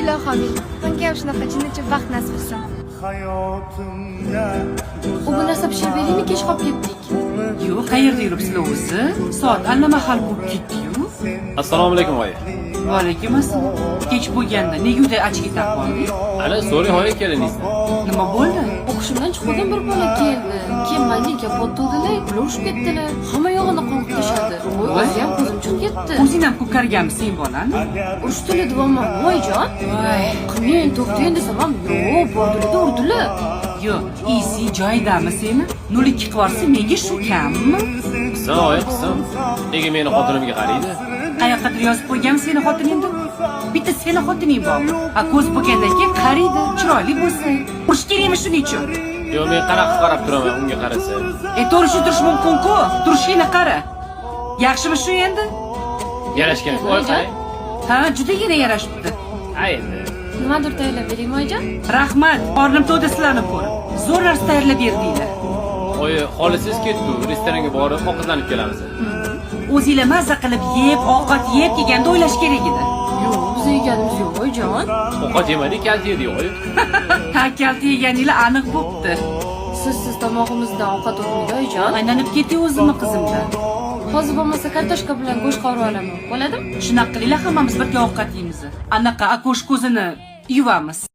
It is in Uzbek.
Ilohi omin. Menga ham shunaqa jinnicha baxt nasib qilsin. Hayotimda U bu narsa pishirib beringmi, kech qolib ketdik. Yo'q, qayerda yuribsizlar o'zi? Soat allamahal bo'lib ketdi-yu. Assalomu alaykum, oyi. Va alaykum assalom. Kech bo'lganda nega uyda achik taqib olding? Ana, so'rang oyi keliningizdan. Nima bo'ldi? O'qishimdan chiquvdim, bir bola keldi. Keyin menga gap otdilar, ular urushib ketdilar. Hamma yog'ini qovib tashladi. Voy, o'zi ham ko'zim chiqib ketdi. O'zing ham ko'karganmisan bolani? Urishdilar deyapman, voyjon. Voy. Qilmang, to'xtang desam ham, yo'q, bordilar, urdilar. Yo'q, esi joyidami seni? 0,2 qilib yuborsa, menga shu kammi? Qilsin, oyi, qilsin. Nega meni xotinimga qaraydi? Qayoqqadir yozib qo'yganmi seni xotining deb? Bitta seni xotining bormi? A ko'z bo'lgandan keyin qariydi, chiroyli bo'lsa. Urish kerakmi shuning uchun? Yo'q, men qanaqa qarab turaman unga qarasa? E, to'g'ri shu turish mumkin-ku. Turishingni qara. Yaxshimi shu endi? Yarashgan, oyi, qarang. Ha, judagina yarashibdi. Ha, endi. Nimadir tayyorlab beraymi, oyijon? Rahmat, qornim to'ydi sizlarni ko'rib. Zo'r narsa tayyorlab berdinglar. Oyi, xolisingiz ketdi, restoranga borib ovqatlanib kelamiz. O'zinglar mazza qilib yeb, ovqat yeb kelganda o'ylash kerak edi. Yo'q, biz yeganimiz yo'q, oyijon. Ovqat yemadik, kalta yedik, oyi. Ha, kalta yeganinglar aniq bo'pti. Sizsiz tomog'imizdan ovqat o'tmaydi, oyijon. Aylanib ketay o'zimni qizimdan. Hozir bo'lmasa kartoshka bilan go'sht qovurib olaman. Bo'ladimi? Shunaqa qilinglar, hammamiz birga ovqat yeymiz. Anaqa akosh ko'zini yuvamiz.